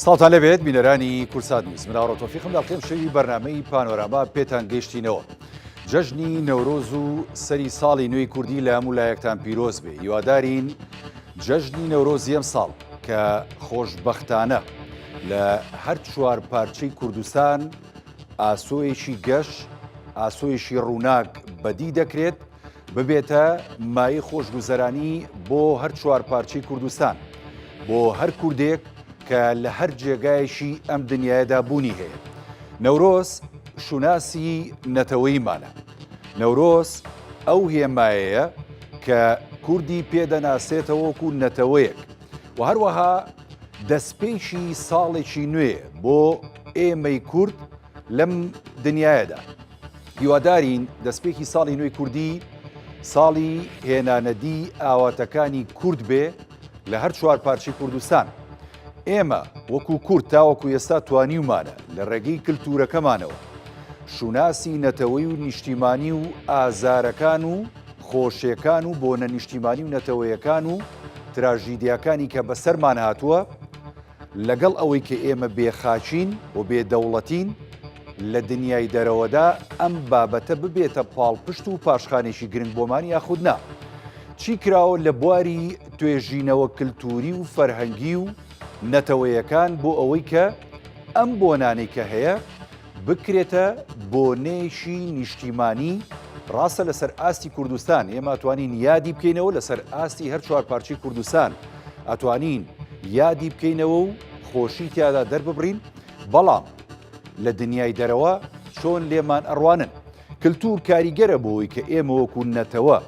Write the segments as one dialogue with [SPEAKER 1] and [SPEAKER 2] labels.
[SPEAKER 1] سڵاوتان لێبێت بینەرانی کوردسات نیوز من ئاڕۆ تۆفیقم لە ئەڵقەی ئەمشەوی بەرنامەی پانۆراما پێتان گەیشتینەوە جەژنی نەورۆز و سەری ساڵی نوێی کوردی لە هەموو لایەکتان پیرۆز بێ هیوادارین جەژنی نەورۆزی ئەم ساڵ کە خۆشبەختانە لە هەر چوار پارچەی کوردستان ئاسۆیەکی گەش ئاسۆیەکی ڕووناک بەدی دەکرێت ببێتە مایەی خۆشگوزەرانی بۆ هەر چوار پارچەی کوردستان، بۆ هەر کوردێک کە لە هەر جێگایەکی ئەم دنیایەدا بوونی هەیە. نەورۆز شوناسی نەتەوەییمانە. نەورۆز ئەو هێمایەیە کە کوردی پێ دەناسێتەوە وەکو نەتەوەیەک و هەروەها دەستپێکی ساڵێکی نوێ بۆ ئێمەی کورد لەم دنیایەدا. هیوادارین دەستپێکی ساڵی نوێی کوردی ساڵی هێنانەدی ئاواتەکانی کورد بێ لە هەر چوار پارچەی کوردستان. ئێمە وەکو کورد تاوەکو ئێستا توانیومانە لە ڕێگەی کلتورەکەمانەوە شوناسی نەتەوەی و نیشتیمانی و ئازارەکان و خۆشیەکان و بۆنە نیشتیمانی و نەتەوەیەکان و تراژیدیاکانی کە بەسەرمان هاتووە لەگەڵ ئەوەی کە ئێمە بێ خاکین و بێ دەوڵەتین، لە دنیای دەرەوەدا ئەم بابەتە ببێتە پاڵپشت و پاشخانێکی گرنگ بۆمان یاخود نا؟ چی کراوە لە بواری توێژینەوە کلتوری و فەرهەنگی و نەتەوەیەکان بۆ ئەوەی کە ئەم بۆنانەی کە هەیە بکرێتە بۆنەیەکی نیشتیمانی، ڕاستە لەسەر ئاستی کوردستان ئێمە ئەتوانین یادی بکەینەوە لەسەر ئاستی هەر چوار پارچەی کوردستان ئەتوانین یادی بکەینەوە و خۆشی تیادا دەرببڕین، بەڵام لە دنیای دەرەوە چۆن لێمان ئەڕوانن؟ کلتور کاریگەرە بۆی کە ئێمە وەکو نەتەوە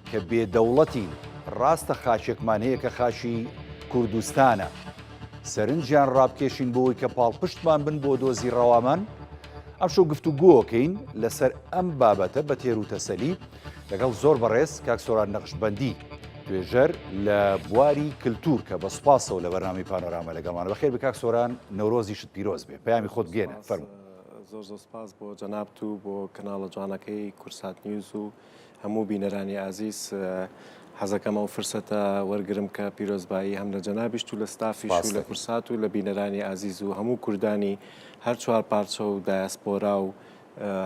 [SPEAKER 1] کە بێ دەوڵەتین، ڕاستە خاکێکمان هەیە کە خاکی کوردستانە، سەرنجیان ڕابکێشین بۆی کە پاڵپشتمان بن بۆ دۆزی ڕەوامان؟ ئەمشەو گفتوگۆکەین لەسەر ئەم بابەتە بە تێر و تەسەلی لەگەڵ زۆر بەڕێز کاک سۆران نەقشبەندی توێژەر لە بواری کلتور کە بە سوپاسەوە لە بەرنامەی پانۆراما لەگەڵمانە. بەخێر بێ کاک سۆران، نەورۆزیشت پیرۆز بێ. پەیامی خۆت بگەیەنە فەرموو.
[SPEAKER 2] زۆر زۆر سپاس بۆ جەنابت و بۆ کەناڵە جوانەکەی کورسات نیوز و هەموو بینەرانی ئازیز حەزەکەم ئەو فرسەتە وەرگرم کە پیرۆزبایی هەم لە جەنابیشت و لە ستافیش و لە کورسات و لە بینەرانی ئازیز و هەموو کوردانی هەر چوار پارچە و دایاسپۆرا و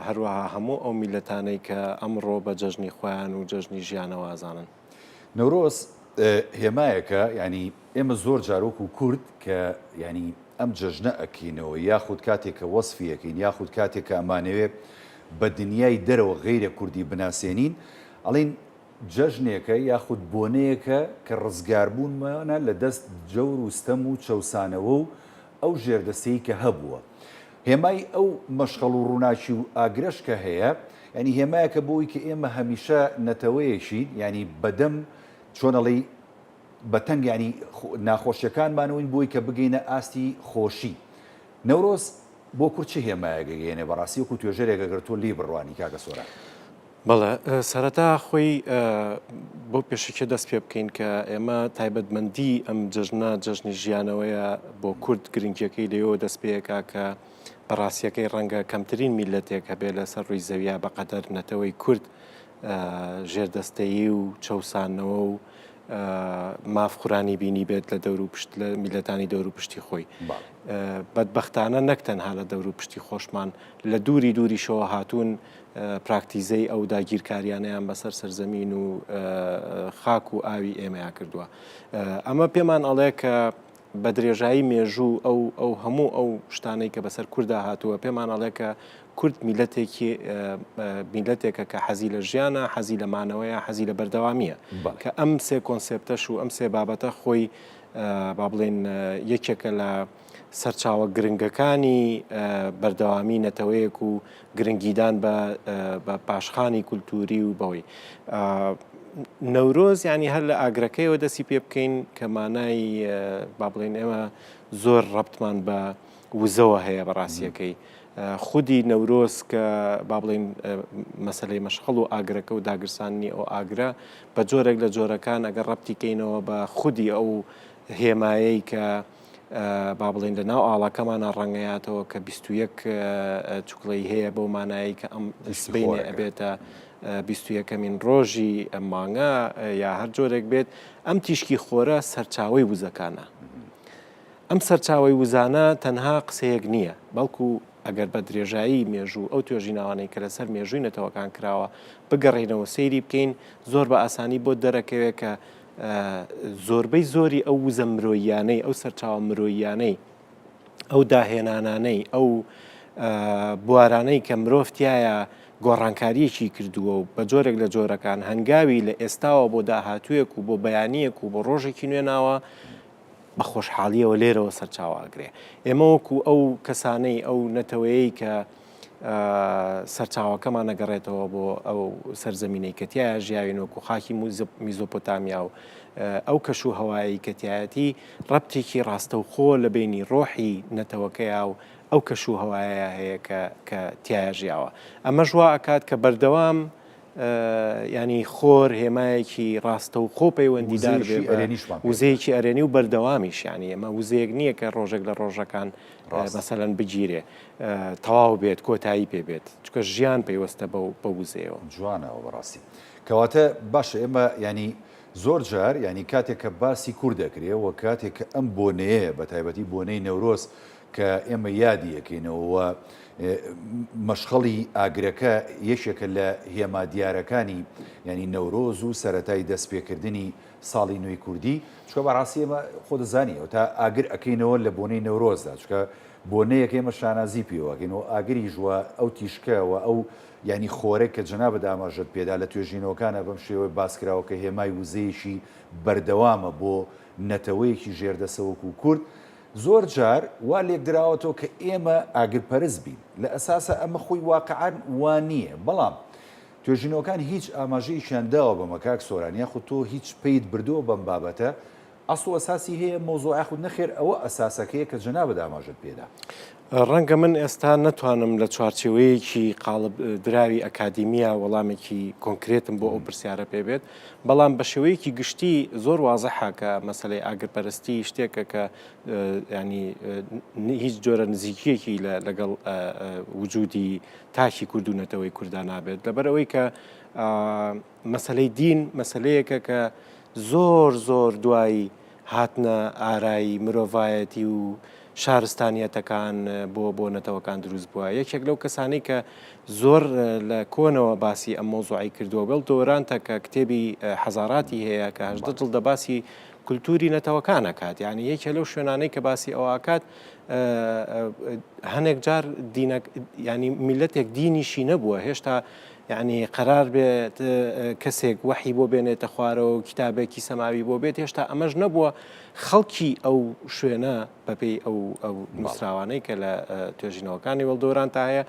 [SPEAKER 2] هەروەها هەموو ئەو میللەتانەی کە ئەمڕۆ بە جەژنی خۆیان و جەژنی ژیانەوە ئەزانن.
[SPEAKER 1] نەورۆز هێمایەکە یانی ئێمە زۆر جار وەکو کورد کە یانی ئەم جەژنە ئەکەینەوە یاخود کاتێک کە وەسفی ئەکەین یاخود کاتێک کە ئەمانەوێ بە دنیای دەرەوە غەیرە کوردی بناسێنین ئەڵێین جەژنێکە یاخود بۆنەیەکە کە ڕزگاربوونمانە لە دەست جەور و ستەم و چەوسانەوە و ئەو ژێردەستەی کە هەبووە. هێمای ئەو مەشخەڵ و ڕووناکی و ئاگرەش کە هەیە یانی هێمایەکە بۆ ئەوی کە ئێمە هەمیشە نەتەوەیەکین یانی بەدەم چۆن ئەڵێی بە تەنگ یانی ناخۆشیەکانمانەوەین بۆی کە بگەینە ئاستی خۆشی. نەورۆز بۆ کورد چ هێمایەک ئەگەیەنێ بەڕاستی وەکو توێژەرێک ئەگەر تۆ لێی بڕوانی کاکە سۆران؟
[SPEAKER 2] بەڵێ سەرەتا خۆی بۆ پێشەکیە دەست پێ بکەین کە ئێمە تایبەتمەندی ئەم جەژنە جەژنی ژیانەوەیە بۆ کورد گرنگیەکەی لەوێوە دەست پێەکا کە بەڕاستیەکەی ڕەنگە کەمترین میلەتێک هەبێ لەسەر ڕووی زەویا بەقەدەر نەتەوەی کورد ژێردەستەیی و چەوسانەوە و ماف خورانی بینی بێت لە دەور و پشت لە میلەتانی دەور و پشتی خۆی بەدبەختانە نەک تەنها لە دەور و پشتی خۆشمان لە دووری دووریشەوە هاتوون پراکتیزەی ئەو داگیرکاریانەیان بەسەر سەرزەمین و خاک و ئاوی ئێمەیا کردووە. ئەمە پێمان ئەڵێ کە بە درێژایی مێژوو ئەو ئەو هەموو ئەو شتانەی کە بەسەر کوردا هاتووە پێمان ئەڵێ کە کورد میلەتێکی میلەتێکە کە حەزی لە ژیانە حەزی لە مانەوەیە حەزی لە بەردەوامیە کە ئەم سێ کۆنسێپتەش و ئەم سێ بابەتە خۆی با بڵێن یەکێکە لە سەرچاوە گرنگەکانی بەردەوامی نەتەوەیەک و گرنگیدان بە پاشخانی کولتووری و بەوەی نەورۆز ینی هەر لە ئاگرەکەیەوە دەستی پێ بکەین کە مانای با بڵێن ئێمە زۆر ڕەبتمان بە وزەوە هەیە بە ڕاستیەکەی خودی نەورۆز کە با بڵێن مەسلەی مەشخەڵ و ئاگرەکە و داگرساننی ئەو ئاگرە بە جۆرێک لە جۆرەکان ئەگەر ڕەبتی کەینەوە بە خودی ئەو هێمایەی کە با بڵێین لە ناو ئاڵاکەمانا ڕەنگەیاتەوە کە 21 چوکڵەی هەیە بەو مانایەی کە ئەم سبەینێ ئەبێتە 21ەمین ڕۆژی ئەم مانگە یا هەر جۆرێک بێت ئەم تیشکی خۆرە سەرچاوەی وزەکانە. ئەم سەرچاوەی وزانە تەنها قسەیەک نییە، بەڵکو ئەگەر بە درێژایی مێژوو ئەو توێژینەوانەی کە لەسەر مێژووی نەتەوەکان کراوە بگەڕێینەوە سەیری بکەین زۆر بە ئاسانی بۆت دەرەکەوێت کە زۆربەی زۆری ئەو وزە مرۆییانەی ئەو سەرچاوە مرۆییانەی ئەو داهێنانانەی ئەو بوارانەی کە مرۆڤ تایە گۆڕانکارییەکی کردووە و بە جۆرێک لە جۆرەکان هەنگاوی لە ئێستاوە بۆ داهاتوویەک و بۆ بەیانییەک و بۆ ڕۆژێکی نوێ ناوە، بە خۆشحاڵییەوە لێرەوە سەرچاوە ئەگرێ. ئێمە وەکوو ئەو کەسانەی، ئەو نەتەوەیەی کە سەرچاوەکەمان ئەگەڕێتەوە بۆ ئەو سەرزەمینەی کە تیایا ژیاوین وەکوو خاکی میزۆپۆتامیا و ئەو کەش و هەوایەی کە تیایەتی، ڕەبتێکی ڕاستەوخۆ لە بەینی ڕۆحی نەتەوەکەیا و ئەو کەش و هەوایەیا هەیە کە کە تیایا ژیاوە. ئەمەش وا ئەکات کە بەردەوام یانی خۆر هێمایەکی ڕاستەوخۆ پەیوەندیدار بێ
[SPEAKER 1] وزەیەکی
[SPEAKER 2] بە
[SPEAKER 1] ئەرێنیشمان پێ بدات.
[SPEAKER 2] وزەیەکی ئەرێنی و بەردەوامیش یانی ئەمە وزەیەک نییە کە ڕۆژێک لە ڕۆژەکان
[SPEAKER 1] ڕاستە.
[SPEAKER 2] مەسەلەن بگیرێ تەواو بێت کۆتایی پێ بێت چونکە ژیان پەیوەستە بەو بەو وزەیەوە.
[SPEAKER 1] جوانە ئەوە بەڕاستی. کەواتە باشە ئێمە یانی زۆر جار یانی کاتێک کە باسی کورد ئەکرێ و کاتێک کە ئەم بۆنەیە بە تایبەتی بۆنەی نەورۆز کە ئێمە یادی ئەکەینەوە و مەشخەڵی ئاگرەکە یەکێکە لە هێما دیارەکانی یانی نەورۆز و سەرەتای دەستپێکردنی ساڵی نوێی کوردی چونکە بەڕاستی ئێمە خۆ دەزانی ئەوتا ئاگر ئەکەینەوە لە بۆنەی نەورۆزدا چونکە بۆنەیەک ئێمە شانازی پێوە ئەکەین و ئاگریش و ئەو تیشکە و ئەو یانی خۆرە کە جەنابت ئاماژەت پێدا لە توێژینەوەکانا بەم شێوەیە باس کراوە کە هێمای وزەیەکی بەردەوامە بۆ نەتەوەیەکی ژێردەسە وەکوو کورد زۆر جار وا لێکدراوەتەوە کە ئێمە ئاگرپەرست بین، لە ئەساسا ئەمە خۆی واقعەن وا نییە، بەڵام توێژینەوەکان هیچ ئاماژەیەکیان داوە بەمە کاک سۆران یاخود تۆ هیچ پەیت بردووە بەم بابەتە ئەسڵ و ئەساسی هەیە ئەم مەوزوعە یاخود نەخێر ئەوە ئەساسەکەیە کە جەنابت ئاماژەت پێدا؟
[SPEAKER 2] ڕەنگە من ئێستا نەتوانم لە چوارچێوەیەکی قاڵب دراوی ئەکادیمیا وەڵامێکی کۆنکرێتم بۆ ئەو پرسیارە پێ بێت، بەڵام بە شێوەیەکی گشتی زۆر وازحە کە مەسەلەی ئاگرپەرستی شتێکە کە ینی هیچ جۆرە نزیکیەکی لەگەڵ وجودی تاکی کورد و نەتەوەی کووردا نابێت لەبەر ئەوەی کە مەسەلەی دین مەسەلەیەکە کە زۆر زۆر دوای هاتنە ئارای مرۆڤایەتی و شارستانیەتەکان بۆ بۆ نەتەوەکان دروست بووە یەکێک لەو کەسانەی کە زۆر لە کۆنەوە باسی ئەم مەوزوعەی کردووە وێڵ دۆرانتە کە کتێبی حەزاراتی هەیە کە 18 جڵدە باسی کولتوری نەتەوەکان ئەکات یعنی یەکێ لەو شوێنانەی کە باسی ئەوە ئەکات هەنێک جار دینە ینی میلەتێک دینیشی نەبووە هێشتا یەعنی قەرار بێت کەسێک وەحی بۆ بێنێتە خوارەوە و کیتابێکی سەماوی بۆ بێت هێشتا ئەمەش نەبووە خەڵکی ئەو شوێنە بەپێی ئەو ئەو نووسراوانەی کە لە توێژینەوەکانی وەڵدۆران تا هەیە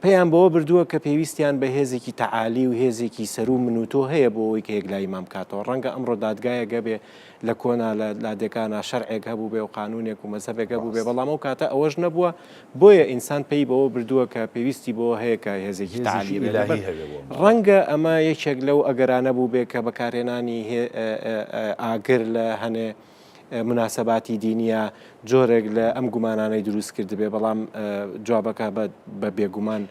[SPEAKER 2] پێیان بەوە بردووە کە پێویستیان بە هێزێکی تەعالی و هێزێکی سەرو من و تۆ هەیە بۆ ئەوەی کە یەکلاییمان بکاتەوە ڕەنگە ئەمڕۆ دادگایەک هەبێ لە کۆنا لە لادێکانا شەرعێک هەبووبێ و قانوونێک و مەزهەبێک هەبووبێ بەڵام ئەو کاتە ئەوەش نەبووە بۆیە ئینسان پەی بەوە بردووە کە پێویستی بەوە هەیە کە هێزێکی تەعالی هەبێ لەبەر ڕەنگە ئەمە یەکێک لەو ئەگەرانە بووبێ کە بەکارهێنانی ئاگر لە هەنێ مناسباتی دینیە جۆرێک لە ئەم گومانانەی دروست کردبێ بەڵام جوابەکە بە بێگومان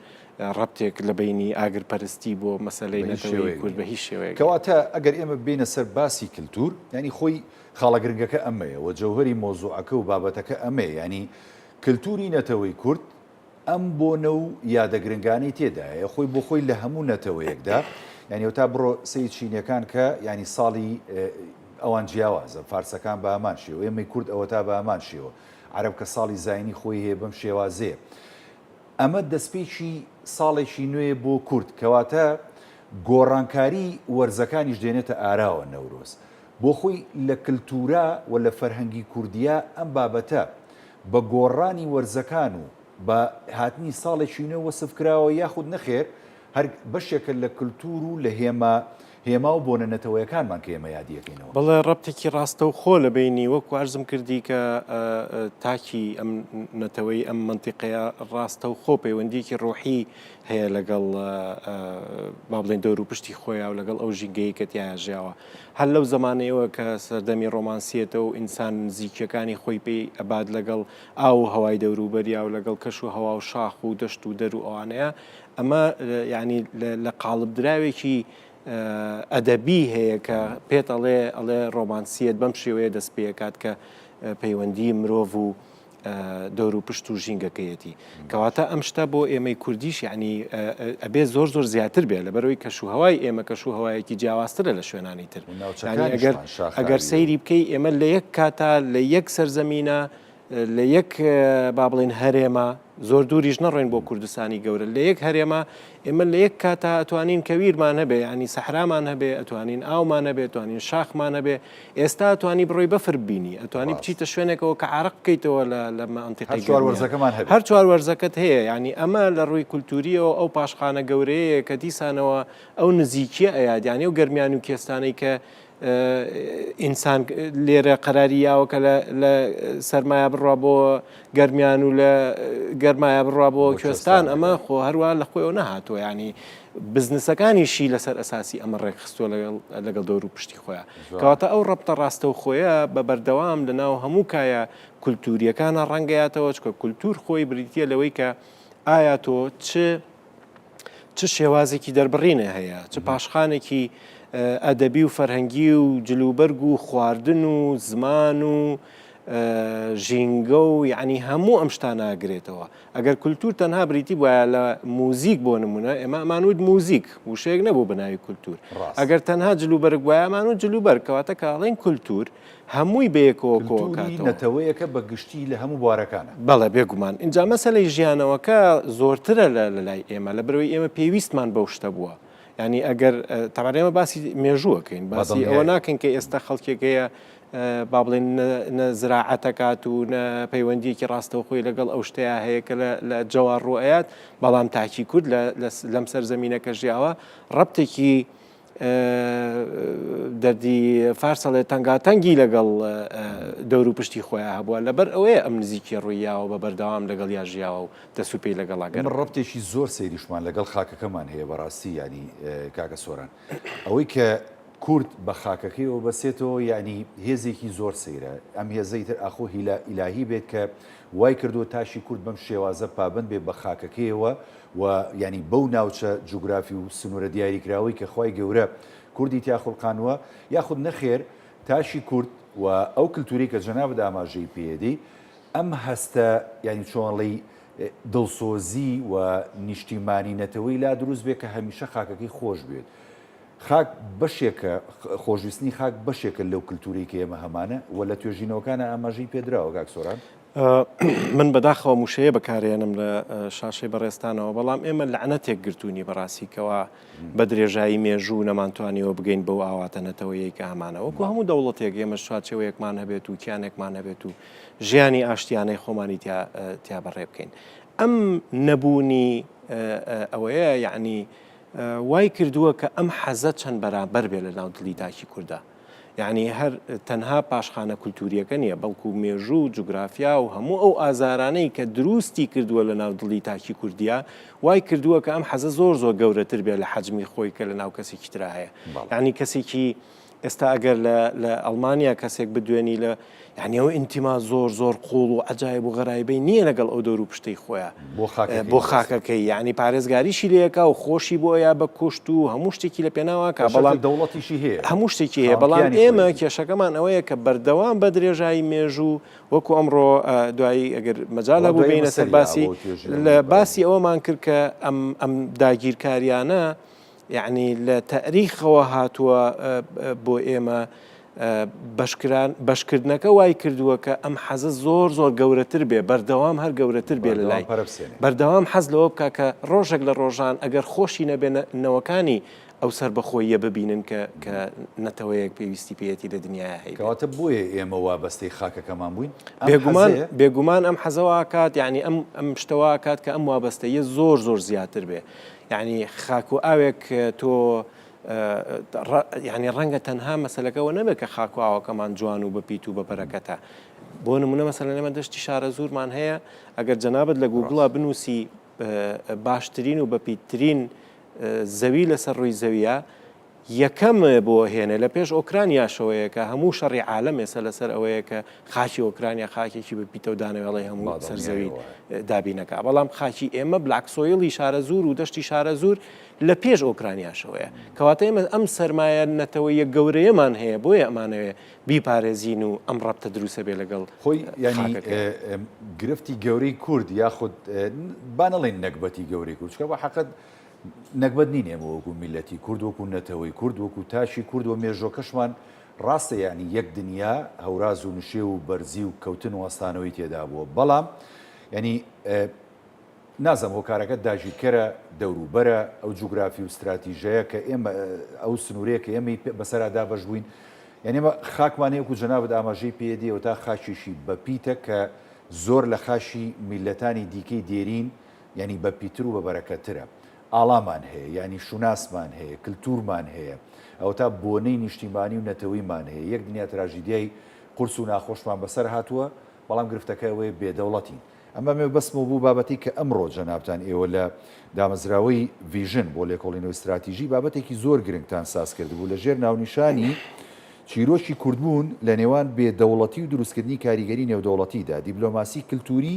[SPEAKER 2] ڕەبتێک لە بەینی ئاگرپەرستی بۆ مەسەلەی نەتەوەی کورد بە هیچ شێوەیەک نییە.
[SPEAKER 1] کەواتە ئەگەر ئێمە بێینە سەر باسی کلتور، یانی خۆی خاڵە گرنگەکە ئەمەیە و جەوهەری مەوزوعەکە و بابەتەکە ئەمەیە، یانی کلتوری نەتەوەی کورد ئەم بۆنە و یادە گرنگانەی تێدایە، خۆی بۆ خۆی لە هەموو نەتەوەیەکدا، یانی ئەوتا بڕۆ سەیر چینیەکان کە یانی ساڵی ئەوان جیاوازە، فارسەکان بە هەمان شێوە، ئێمەی کورد ئەوەتا بە هەمان شێوە، عەرەب کە ساڵی زاینی خۆی هەیە بەم شێوازەیە. ئەمە دەستپێکی ساڵێکی نوێیە بۆ کورد، کەواتە گۆڕانکاری وەرزەکانیش دێنێتە ئاراوە نەورۆز. بۆ خۆی لە کلتورا و لە فەرهەنگی کوردیا ئەم بابەتە بە گۆڕانی وەرزەکان و بە هاتنی ساڵێکی نوێ وەسف کراوە یاخود نەخێر هەر بەشێکە لە کلتور و لە هێما هێما و بۆنە نەتەوەیەکانمان کە ئێمە یادی ئەکەینەوە.
[SPEAKER 2] بەڵێ ڕەبتێکی ڕاستەوخۆ لە بەینی وەکو عەرزم کردی کە تاکی ئەم نەتەوەی ئەم مەنتیقەیە ڕاستەوخۆ پەیوەندیەکی ڕۆحی هەیە لەگەڵ با بڵێین دەوروپشتی خۆیا و لەگەڵ ئەو ژینگەیەی کە تیایا ژیاوە. هەر لەو زەمانەیەوە کە سەردەمی ڕۆمانسیەتە و ئینسان نزیکیەکانی خۆی پێی ئەبات لەگەڵ ئاو و هەوای دەوروبەریا و لەگەڵ کەش و هەوا و شاخ و دەشت و دەر و ئەوانەیە ئەمە یانی لە قاڵبدراوێکی ئەدەبی هەیە کە پێت ئەڵێ ئەڵێ ڕۆمانسیەت بەم شێوەیە دەست پێکات کە. پەیوەندی مرۆڤ و دەور و پشت و ژینگەکەیەتی. کەواتە ئەم شتە بۆ ئێمەی کوردیش یەعنی ئەبێ زۆر زۆر زیاتر بێ لەبەرئەوەی کەش و هەوای ئێمە کەش و هەوایەکی جیاوازترە لە شوێنانی تر. یانی ئەگەر ئەگەر سەیری بکەی ئێمە لە یەک کاتا لە یەک سەرزەمینە لە یەک با بڵێین هەرێمە زۆر دووریش نەڕۆین بۆ کوردستانی گەورە لە یەک هەرێمە ئێمە لە یەک کاتا ئەتوانین کەویرمان هەبێ ینی سەحرامان هەبێ ئەتوانین ئاومان هەبێ توانین شاخمان هەبێ ئێستا ئەتوانی بڕۆی بەفر ببینی ئەتوانی بچیتە شوێنێکەوە کە عرق بکەیتەوە لە لە مەنتیقەی
[SPEAKER 1] چوار وەرزەکەمان هەبێ
[SPEAKER 2] هەر چوار وەرزەکەت هەیە ینی ئەمە لە ڕووی کولتوریەوە ئەو پاشخانە گەورەیە کە دیسانەوە ئەو نزیکیە ئەیاد یانی ئەو گەرمیان و کوێستانەی کە ئینسان لێرە قەراری یاوە کە لە سەرمایە بڕوا بۆ گەرمیان و لە گەرمایە بڕوا بۆ کوێستان ئەمە خۆ هەروە لە خۆیەوە نەهاتووە ینی بزنسەکانیشی لەسەر ئەساسی ئەمە ڕێکخستووە لەگەڵ دەور و پشتی خۆیان کەواتە ئەو ڕەبتە ڕاستەوخۆیە بە بەردەوام لە ناو هەموو کایە کولتوریەکانە ڕەنگەیاتەوە چکە کولتور خۆی بریتە لەوەی کە ئایا تۆ چ چ شێوازێکی دەربڕینە هەیە، چ پاشخانێکی ئەدەبی و فەرهەنگی و جلوبەرگ و خواردن و زمان و ژینگە و یعنی هەموو ئەم شتانە ئەگرێتەوە. ئەگەر کولتوور تەنها بریتی بوایە لە موزیک بۆ نمونە ئێمە ئەمانوت موزیک وشەیەک نەبوو بە ناوی کولتوور. ئەگەر تەنها جلوبەرگ بوایە ئەمانوت جلوبەرگ کەواتە کە ئەڵێین کولتوور هەمووی بەیەکەوە
[SPEAKER 1] کۆکاتەوە. کلتوری نەتەوەیەکە بە گشتی لە هەموو بوارەکانا.
[SPEAKER 2] بەڵێ بێگومان. ئینجا مەسەلەی ژیانەوەکە زۆرترە لە لای ئێمە، لەبەرئەوەی ئێمە پێویستمان بەو شتە بووە. یانی ئەگەر تەبعەن ئێمە باسی مێژوو ئەکەین، باسی ئەوە ناکەین کە ئێستا خەڵکێک هەیە با بڵێین نە زراعەت ئەکات و نە پەیوەندییەکی ڕاستەوخۆی لەگەڵ ئەو شتەیا هەیە کە لە جەوا ڕوو ئەیات، بەڵام تاکی کورد لەم سەرزەمینە کە ژیاوە ڕەبتێکی دەردی فارس ئەڵێ تەنگاتەنگی لەگەڵ دەور و پشتی خۆیان هەبووە لەبەر ئەوەیە ئەم نزیکی ڕوویاوە بە بەردەوام لەگەڵ یا ژیاوە و دەست و پێی لەگەڵا گەرم.
[SPEAKER 1] ئێمە ڕەبتێکی زۆر سەیریشمان لەگەڵ خاکەکەمان هەیە بەڕاستی یانی کاکە سۆران ئەوەی کە کورد بە خاکەکەیەوە بەسێتەوە یانی هێزێکی زۆر سەیرە ئەم هێزەی تر ئاخۆ هیلا ئیلاهی بێت کە وای کردووە تاشی کورد بەم شێوازە پابەند بێ بە خاکەکەیەوە و یانی بەو ناوچە جوگرافی و سنوورە دیاریکراوەی کە خوای گەورە کوردی تیا خوڵقانووە، یاخود نەخێر تاشی کورد و ئەو کلتورەی کە جەنابت ئاماژەی پێدەی ئەم هەستە یانی چۆنڵی دڵسۆزی و نیشتیمانی نەتەوەی لا دروست بێ کە هەمیشە خاکەکەی خۆش بوێت. خاک بەشێکە، خۆشویستنی خاک بەشێکە لەو کلتورەی کە ئێمە هەمانە و لە توێژینەوەکانا ئاماژەی پێدراوە کاک سۆران.
[SPEAKER 2] من بەداخەوە ئەم وشەیە بەکارێنم لە شاشەی بەڕێزتانەوە، بەڵام ئێمە لەعنەتێک گرتوونی بەڕاستی کەوا بە درێژایی مێژوو نەمانتوانیوە بگەین بەو ئاواتە نەتەوەیەی کە هەمانە. وەکو هەموو دەوڵەتێک ئێمەش چوارچێوەیەکمان هەبێت و کیانێکمان هەبێت و ژیانی ئاشتیانەی خۆمانی تیا تیا بەڕێ بکەین. ئەم نەبوونی ئەوەیە یەعنی وای کردووە کە ئەم حەزە چەند بەرابەر بێ لە ناو دڵی تاکی کوردا. یەعنی هەر تەنها پاشخانە کولتوورییەکە نییە، بەڵکو مێژوو و جوگرافیا و هەموو ئەو ئازارانەی کە دروستی کردووە لە ناو دڵی تاکی کوردیا، وای کردووە کە ئەم حەزە زۆر زۆر گەورەتر بێت لە حەجمی خۆی کە لە ناو کەسێکی ترا هەیە. یەعنی کەسێکی ئێستا ئەگەر لە لە ئەڵمانیا کەسێک بدوێنی لە یعنی ئەو ئینتیما زۆر زۆر قوڵ و عەجایب و غەرایبەی نییە لەگەڵ ئەو دەور و پشتەی خۆیا
[SPEAKER 1] بۆ خاکەکەی
[SPEAKER 2] بۆ خاکەکەی یعنی پارێزگاریشی لێکا و خۆشی بۆ یا بە کوشت و هەموو شتێکی لە پێناواکە
[SPEAKER 1] بەڵام دەوڵەتیشی هەیە
[SPEAKER 2] هەموو شتێکی هەیە بەڵام ئێمە کێشەکەمان ئەوەیە کە بەردەوام بە درێژایی مێژوو وەکو ئەمڕۆ دوایی ئەگەر مەجال هەبوو بێینە سەر باسی لە باسی ئەوەمان کرد کە ئەم ئەم داگیرکاریانە یەعنی لە تەئریخەوە هاتووە بۆ ئێمە بەشکران بەشکردنەکە وای کردووە کە ئەم حەزە زۆر زۆر گەورەتر بێ بەردەوام هەر گەورەتر بێ لە لای بەردەوام حەز لەوە بکە کە ڕۆژێک لە ڕۆژان ئەگەر خۆشی نەبێ نەوەکانی ئەو سەربەخۆییە ببینن کە کە نەتەوەیەک پێویستی پێیەتی لە دنیایا هەیبێت.
[SPEAKER 1] کەواتە بۆیە ئێمە وابەستەی خاکەکەمان بووین؟
[SPEAKER 2] ئەم بێگومان حەزەیە؟ بێگومان ئەم حەزە وا ئەکات یانی ئەم ئەم شتە وا ئەکات کە ئەم وابەستەییە زۆر زۆر زیاتر بێ. یانی خاک و ئاوێک تۆ یانی ڕەنگە تەنها مەسەلەکە ئەوە نەبێت کە خاک و ئاوەکەمان جوان و بەپیت و بەبەرەکەتە. بۆ نمونە مەسەلەن ئێمە دەشتی شارەزوورمان هەیە ئەگەر جەنابت لە گووگڵا بنووسی باشترین و بەپیتترین زەوی لەسەر ڕووی زەویە. یەکەم بۆ هێنێ لە پێش ئۆکرانیاشەوەیە کە هەموو شەڕی عالەم ئێستا لەسەر ئەوەیە کە خاکی ئۆکرانیا خاکێکی بە پیتە و دانەوێڵەی هەموو سەرزەوی دابینەکە بەڵام خاکی ئێمە black soil ی شارەزوور و دەشتی شارەزوور لە پێش ئۆکرانیاشەوەیە کەواتە ئێمە ئەم سەرمایە نەتەوەیە گەورەیەمان هەیە بۆیە ئەمانەوێ بیپارێزین و ئەم ڕەبتە دروستە بێ لەگەڵ
[SPEAKER 1] خۆی یانی گرفتی گەورەی کورد یاخود با نەڵێین نەگبەتی گەورەی کورد چونکە بە حەقت نەگبەت نین ئێمە وەکو میللەتی کورد وەکو نەتەوەی کورد وەکو تاکی کورد و مێژۆکەشمان ڕاستە یانی یەک دنیا هەوراز و نشێو و بەرزی و کەوتن و هەستانەوەی تێدا بووە بەڵام یانی نازم هۆکارەکە داگیرکەرە دەوروبەرە ئەو جوگرافی و ستراتیژەیە کە ئێمە ئەو سنوورەیە کە ئێمەی بەسەرا دابەش بووین یعنی ئێمە خاکمان هەیە وەکو جەنابت ئاماژەی پێدیەوە تا خاکێکی بەپیتە کە زۆر لە خاشی میللەتانی دیکەی دێرین یانی بەپیتر و بەبەرەکەترە. ئاڵامان هەیە، یانی شوناسمان هەیە، کلتورمان هەیە، ئەوەتا بۆنەی نیشتیمانی و نەتەوەیمان هەیە، یەک دنیا تراژیدیای قورس و ناخۆشمان بەسەر هاتووە، بەڵام گرفتەکە ئەوەیە بێدەوڵەتین. ئەمە مەبەستمەوە بوو بابەتەی کە ئەمڕۆ جەنابتان ئێوە لە دامەزراوەی ڤیژن بۆ لێکۆڵینەوەی ستراتیژی بابەتێکی زۆر گرنگتان ساز کردبوو لە ژێر ناونیشانی چیرۆکی کوردبوون لە نێوان بێدەوڵەتی و دروستکردنی کاریگەری نێودەوڵەتیدا، دیبلۆماسی کلتوری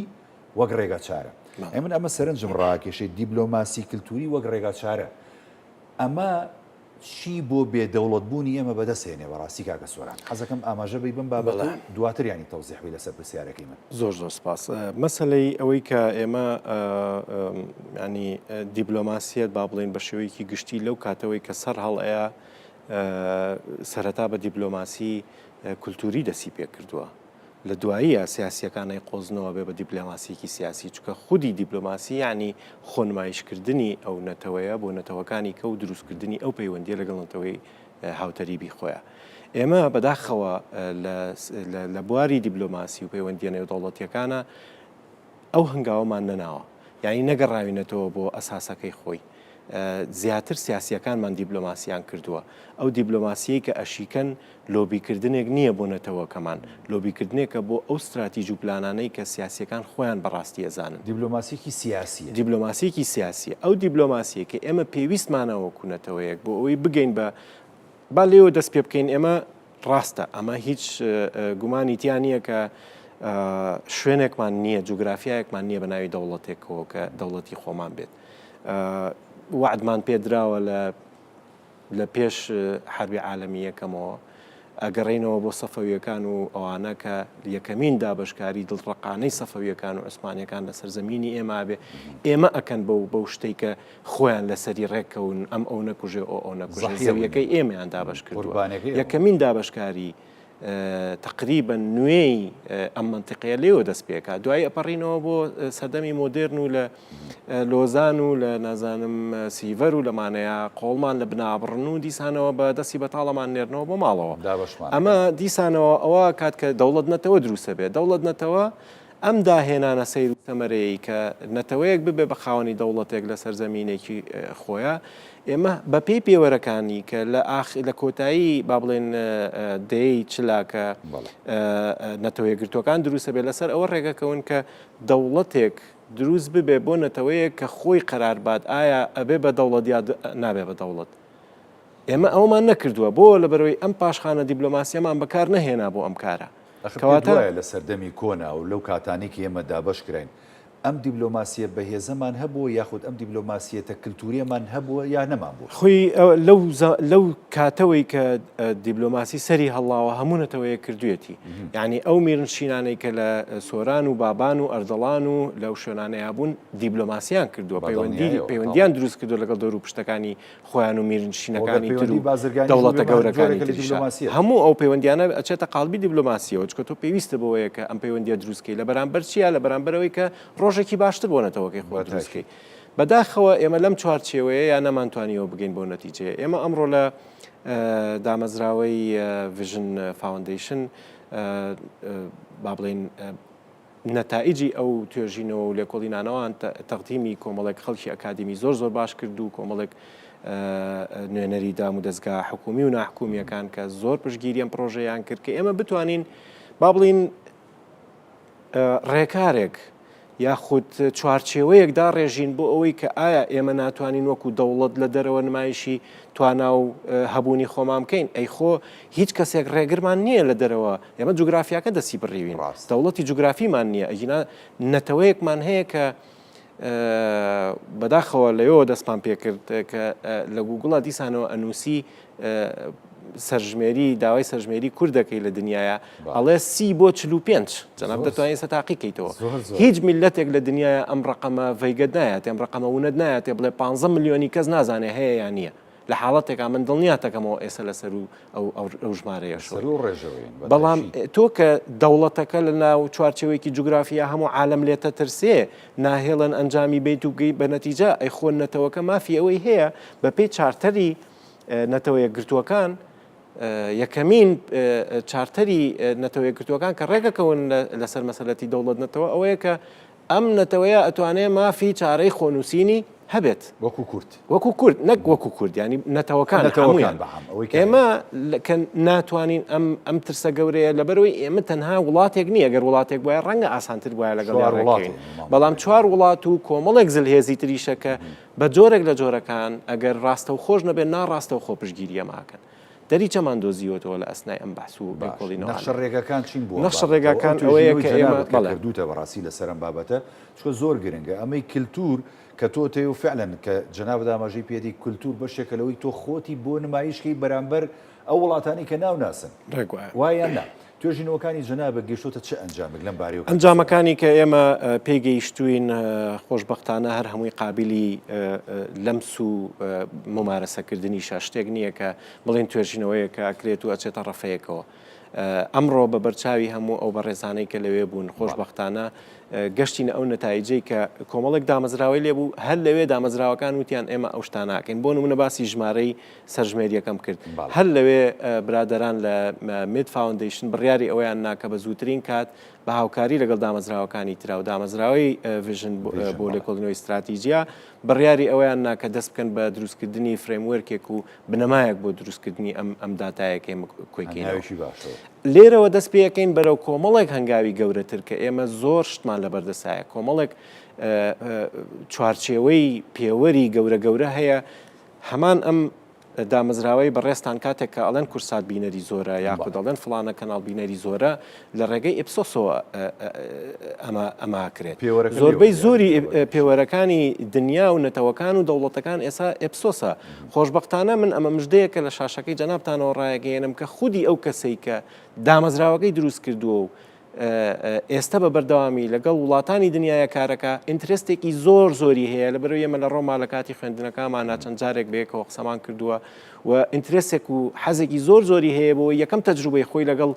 [SPEAKER 1] وەک ڕێگاچارە. ئەی من ئەمە سەرنجم ڕاکێشێ دیبلۆماسی کلتوری وەک ڕێگاچارە ئەمە چی بۆ بێ دەوڵەت بوونی ئێمە بەدەست هێنێ بەڕاستی کاکە سۆران حەزەکەم ئاماژە بی بەم بابەتە و دواتر یانی تەوزیح بی لەسەر پرسیارەکەی من.
[SPEAKER 2] زۆر زۆر سپاس. مەسەلەی ئەوەی کە ئێمە یانی دیبلۆماسیەت با بڵێین بە شێوەیەکی گشتی لەو کاتەوەی کە سەر هەڵئەیا سەرەتا بە دیبلۆماسی کولتوری دەسی پێ کردووە. لە دواییە سیاسییەکان ئەیقۆزنەوە بێ بە دیپلۆماسییەکی سیاسی، چونکە خودی دیپلۆماسی یەعنی خۆنمایشکردنی ئەو نەتەوەیە بۆ نەتەوەکانی کە و دروستکردنی ئەو پەیوەندییە لەگەڵ نەتەوەی هاوتەریبی خۆیا. ئێمە بەداخەوە لە بواری دیپلۆماسی و پەیوەندییە نێودەوڵەتییەکانا ئەو هەنگاوەمان نەناوە، یانی نەگەڕاوینەتەوە بۆ ئەساسەکەی خۆی. زیاتر سیاسییەکانمان دیبلۆماسییان کردووە. ئەو دیبلۆماسییەی کە ئەشیکەن لۆبیکردنێک نییە بۆ نەتەوەکەمان، لۆبیکردنێکە بۆ ئەو ستراتیج و پلانانەی کە سیاسییەکان خۆیان بە ڕاستی ئەزانن.
[SPEAKER 1] دیبلۆماسییەکی سیاسییە.
[SPEAKER 2] دیبلۆماسییەکی سیاسییە. ئەو دیبلۆماسییەی کە ئێمە پێویستمانە وەکوو نەتەوەیەک بۆ ئەوەی بگەین بە با لێوە دەست پێ بکەین ئێمە ڕاستە ئەمە هیچ گومانی تیا نییە کە شوێنێکمان نییە جوگرافیایەکمان نییە بە ناوی دەوڵەتێکەوە کە دەوڵەتی خۆمان بێت وعدمان پێدراوە لە لە پێش حربی عالەمی یەکەمەوە ئەگەڕینەوە بۆ سەفەویەکان و ئەوانە کە یەکەمین دابشکاری دڵڕقانەی سەفەویەکان و عوسمانەکان لەسەر زمینی ئێمە بێ ئێمە ئەکەن بەو بەو شتێک کە خۆیان لەسەری ڕێککەون ئەم ئەو نەکوژێ ئەو ئەو نەکوژێ زەویەکەی ئێمەیان دابەش کردووە یەکەمین دابەشکاری تقریبا نوێی ئەم منتیقەیە لێوە دەست پێکا دوای ئەپەڕینەوە بۆ سەردەمی مۆدێرن و لە لۆزان و لە نازانم سیڤەر و لەمانەیە قۆڵمان لە بنابڕن و دیسانەوە بە دەستی بەتاڵەمان نێرنەوە بۆ ماڵەوە ئەمە دیسانەوە ئەوە کات کە دەوڵەت نەتەوە دروستە بێت دەوڵەت نەتەوە ئەم داهێنانە سەیر و سەمەرەیەی کە نەتەوەیەک ببێ بە خاوەنی دەوڵەتێک لە سەرزەمینێکی خۆیا، ئێمە بە پێی پێوەرەکانی کە لە ئاخ لە کۆتایی با بڵێن دەیەی چلا کە نەتەوە یەکگرتووەکان دروستە بێ لەسەر ئەوە ڕێگەکەون کە دەوڵەتێک دروست ببێ بۆ نەتەوەیەک کە خۆی قەرار بات ئایا ئەبێ بە دەوڵەت یا نابێ بە دەوڵەت. ئێمە ئەوەمان نەکردووە بۆ لەبەرئەوەی ئەم پاشخانە دیبلۆماسیەمان بەکار نەهێنا بۆ ئەم کارە.
[SPEAKER 1] ئەخر پێت وایە لە سەردەمی کۆنا و لەو کاتانەی کە ئێمە دابەش کراین ئەم دیبلۆماسیە بەهێزەمان هەبووە یاخود ئەم دیبلۆماسیەتە کلتوریەمان هەبووە یا نەمان بووە؟
[SPEAKER 2] خۆی لەو لەو کاتەوەی کە دیبلۆماسی سەری هەڵاوە هەموو نەتەوەیەک کردوێتی یعنی ئەو میرنشینانەی کە لە سۆران و بابان و ئەردەڵان و لەو شوێنانەیا بوون دیبلۆماسیان کردووە پەیوەندی پەیوەندیان دروست کردو لەگەڵ دەور و پشتەکانی خۆیان و میرنشینەکانی تر و دەوڵەتە گەورەکانی تریشا هەموو ئەو پەیوەندیانە ئەچێتە قاڵبی دیبلۆماسیەوە چونکە تۆ پێویستە بەوەیە کە ئەم پەیوەندیە دروستکەی لە بەرامبەر چیە لە بەرامبەرەوەی کە ڕۆژێکی باشتر بۆ نەتەوەکەی خۆ دروستکەی بەداخەوە ئێمە لەم چوارچێوەیە یا نەمانتوانیەوە بگەین بۆ نەتیجەیە ئێمە ئەمڕۆ لە دامەزراوەی ڤژن فاوندەیشن با بڵێین نەتائیجی ئەو توێژینەوە و لێکۆڵینانەوان تەقدیمی کۆمەڵێک خەڵکی ئەکادیمی زۆر زۆر باش کرد و کۆمەڵێک نوێنەری دام و دەزگا حکومی و ناحکومیەکان کە زۆر پشتگیری ئەم پرۆژەیان کرد کە ئێمە بتوانین با بڵین ڕێکارێک یاخود چوارچێوەیەک داڕێژین بۆ ئەوەی کە ئایا ئێمە ناتوانین وەکو دەوڵەت لە دەرەوە نمایشی توانا و هەبوونی خۆمان بکەین؟ ئەی خۆ هیچ کەسێک ڕێگرمان نییە لە دەرەوە، ئێمە جوگرافیاکە دەستی بڕیوین، دەوڵەتی جوگرافیمان نییە، ئەگینا نەتەوەیەکمان هەیە کە بەداخەوە لەوێوە دەستمان پێکرد کە لە گوگڵا دیسانەوە ئەنووسی سەرژمێری داوای سەرژمێری کورد دەکەی لە دنیاە ئەڵێ سی بۆ 45 جەناب دەتوانین سە تاقی کەیتەوە هیچ میلەتێک لە دنیاە ئەم ڕقەمە ڤیگەت نایەت ئەم ڕقەمە ونەت نایەتێ بڵێ 15 ملیۆنی کەس نازانێ هەیە یان نییە لە حاڵەتێکا من دڵنیاتەکەمەوە ئێستا لەسەر و ئەو ئەو ژمارەیەش بەڵام تۆ کە دەوڵەتەکە لە ناو چوارچێوەیەکی جوگرافیا هەموو عالم لێتە ترسێ ناهێڵن ئەنجامی بیت و بگەی بە نەتیجە ئەی خۆ نەتەوەکە مافی ئەوەی هەیە بەپێی چارتەری نەتەوە یەکگرتووەکان یەکەمین چارتەری نەتەوە یەکگرتووەکان کە ڕێکەکەون لەسەر مەسەلەتی دەوڵەت نەتەوە ئەوەیە کە ئەم نەتەوەیە ئەتوانێ مافی چارەی خۆنووسینی هەبێت
[SPEAKER 1] وەکو کورد
[SPEAKER 2] وەکو کورد نەک وەکو کورد ینی نەتەوەکان
[SPEAKER 1] نەتەوەکان بەعام
[SPEAKER 2] ئەوەی ئێمە کە ناتوانین ئەم ئەم ترسە گەورەیە لەبەرەوەی ئێمە تەنها وڵاتێک نییە گەر وڵاتێک وایە ڕەنگە ئاسانتر وایە لەگەڵ وڵات بەڵام چوار وڵات و کۆمەڵێک زلهێزی تریشە کە بە جۆرێک لە جۆرەکان ئەگەر ڕاستەوخۆش نەبێت ناڕاستەوخۆ پشتگیری ئەمە ئەکەن. دەریچەمان دۆزیوەتەوە لە ئەسنای ئەم بەحس و
[SPEAKER 1] باش
[SPEAKER 2] لێکۆڵینەوانە.
[SPEAKER 1] نەخشە ڕێگاکان چین بۆ ئەم
[SPEAKER 2] نەخشە
[SPEAKER 1] بابەتە و ئەو
[SPEAKER 2] ڕێگاکان ئەوەیە
[SPEAKER 1] توێژینەوەی
[SPEAKER 2] کە ئێمە
[SPEAKER 1] جەنابت کە
[SPEAKER 2] بەڵێ.
[SPEAKER 1] کردووتە بەڕاستی لەسەر ئەم بابەتە چونکە زۆر گرنگە ئەمەی کلتور کە تۆ تێ و فعلەن کە جەنابت ئاماژەی پێدەی کلتور بەشێکە لەوەی تۆ خۆتی بۆ نمایش کەی بەرامبەر ئەو وڵاتانەی کە ناوناسن
[SPEAKER 2] ڕێک وایە.
[SPEAKER 1] وایە یان نا؟ توێژینەوەکانی جەنابت گەیشتۆتە چ ئەنجامێک لەم بارەیەوە کاک سۆران؟
[SPEAKER 2] ئەنجامەکانی کە ئێمە پێی گەیشتووین خۆشبەختانە هەر هەمووی قابیلی لەمس و مومارەسەکردنیشە، شتێک نییە کە بڵێین توێژینەوەیەکە ئەکرێت و ئەچێتە ڕەفەیەکەوە. ئەمڕۆ بە بەرچاوی هەموو ئەو بەڕێزانەی کە لەوێ بوون خۆشبەختانە گەشتینە ئەو نەتایجەی کە کۆمەڵێک دامەزراوەی لێ بوو، هەر لەوێ دامەزراوەکان وتیان ئێمە ئەو شتانە ئەکەین. بۆ نموونە باسی ژمارەی سەرژمێریەکەم کرد هەر لەوێ برادەران لە مید فاوندەیشن بڕیاری ئەوەیان نا کە بە زووترین کات بە هاوکاری لەگەڵ دامەزراوەکانی ترا و دامەزراوەی ڤژن بۆ لێکۆڵینەوەی ستراتیجیا بڕیاری ئەوەیان نا کە دەست بکەن بە دروستکردنی framework ێک و بنەمایەک بۆ دروستکردنی ئەم ئەم داتایەکەی ئێمە کۆی کەینەوە. لێرەوە دەست پێەکەین بەرەو کۆمەڵێک هەنگاوی گەورەتر کە ئێمە زۆر شتمان لەبەردەسایە کۆمەڵێک چوارچێوەی پێوەری گەورە گەورە هەیە هەمان ئەم دامەزراوەی بەڕێزتان کاتێک کە ئەڵێن کورسات بینەری زۆرە یاخود ئەڵێن فڵانە کەناڵ بینەری زۆرە لە ڕێگەی ئیپسۆسەوە ئەمە ئەمە کرێت زۆربەی زۆری پێوەرەکانی دنیا و نەتەوەکان و دەوڵەتەکان ئێسا ئێپسۆسە خۆشببختانە من ئەمە مژدەیە کە لە شاشەکەی جەنابتانەوە ڕایەگەیەنم کە خودی ئەو کەسەی کە دامەزراوەکەی دروست کردووە و ئێستە بە بەردەوامی لەگەڵ وڵاتانی دنیایە کارەکە interest ێکی زۆر زۆری هەیە لەبەرئەوەی ئێمە لە ڕۆما لە کاتی خوێندنەکەمانە چەند جارێک بەیەکەوە قسەمان کردووە و interest ێک و حەزێکی زۆر زۆری هەیە بۆ یەکەم تەجروبەی خۆی لەگەڵ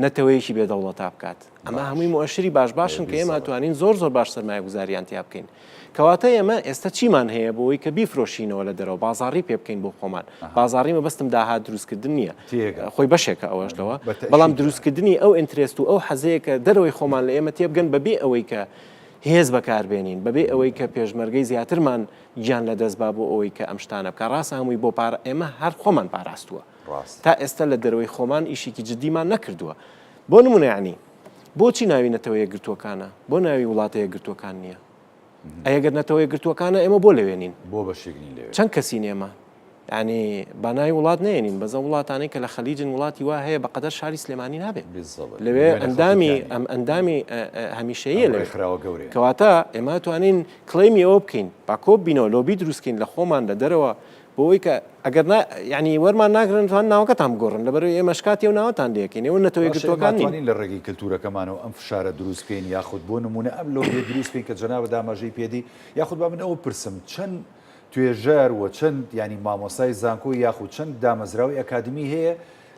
[SPEAKER 2] نەتەوەیەکی بێدەوڵەتا بکات ئەمە هەمووی مؤشری باش باشن کە ئێمە توانین زۆر زۆر باش سەرمایەگوزاریان تیا بکەین کەواتە ئێمە ئێستا چیمان هەیە بۆی کە بیفرۆشینەوە لە دەرەوە بازاڕی پێ بکەین بۆ خۆمان بازاڕی مەبەستم داهات دروستکردن نییە خۆی بەشێکە ئەوەش لەوە بەڵام دروستکردنی ئەو interest و ئەو حەزەیە کە دەرەوەی خۆمان لە ئێمە تێبگەن بەبێ ئەوەی کە هێز بەکاربێنین بەبێ ئەوەی کە پێشمەرگەی زیاترمان گیان لە دەست با بۆ ئەوەی کە ئەم شتانە بکە ڕاستە هەمووی بۆ پار ئێمە هەر خۆمان پاراستووە تا ئێستا لە دەرەوەی خۆمان ئیشێکی جدیمان نەکردووە بۆ نمونە یعنی بۆچی ناوی نەتەوە یەکگرتووەکانە؟ بۆ ناوی وڵاتە یەکگرتووەکان نییە؟ ئەی ئەگەر نەتەوە یەکگرتووەکانە ئێمە بۆ لەوێ نین؟
[SPEAKER 1] بۆ بەشێک نین لەوێ؟
[SPEAKER 2] چەند کەسین ئێمە؟ یانی با ناوی وڵات نەیەنین بەس ئەو وڵاتانەی کە لە خەلیجن وڵاتی وا هەیە بەقەدەر شاری سلێمانی نابێت
[SPEAKER 1] بالضبط.
[SPEAKER 2] لەوێ
[SPEAKER 1] ملیۆنێک خەڵکی
[SPEAKER 2] ئەندامی
[SPEAKER 1] تیا نییە.
[SPEAKER 2] ئەم ئەندامی هەمیشەییە
[SPEAKER 1] ئەم
[SPEAKER 2] لەوێ.
[SPEAKER 1] ڕێکخراوە گەورەیە.
[SPEAKER 2] کەواتە ئێمە توانین claim ی ئەوە بکەین با کۆببینەوە لۆبی دروست کەین لە خۆمان لە دەرەوە بۆ ئەوەی کە ئەگەر نا یانی وەرمان ناگرن توان ناوەکەتان بگۆڕن لەبەرئەوەی ئێمە شکاتی ئەو ناوەتان لێ ئەکەین ئێوە نەتەوە
[SPEAKER 1] باشە ئێمە
[SPEAKER 2] یەکگرتووەکان نین.
[SPEAKER 1] ئەتوانین لە ڕێگەی کلتورەکەمانەوە ئەم فشارە دروست بکەین یاخود بۆ نمونە ئەم لۆبیە دروست بکەین کە جەنابت ئاماژەی پێدی یاخود با من ئەوە بپرسم چەند توێژەر و چەند یانی مامۆستای زانکۆ یاخود چەند دامەزراوەی ئەکادمی هەیە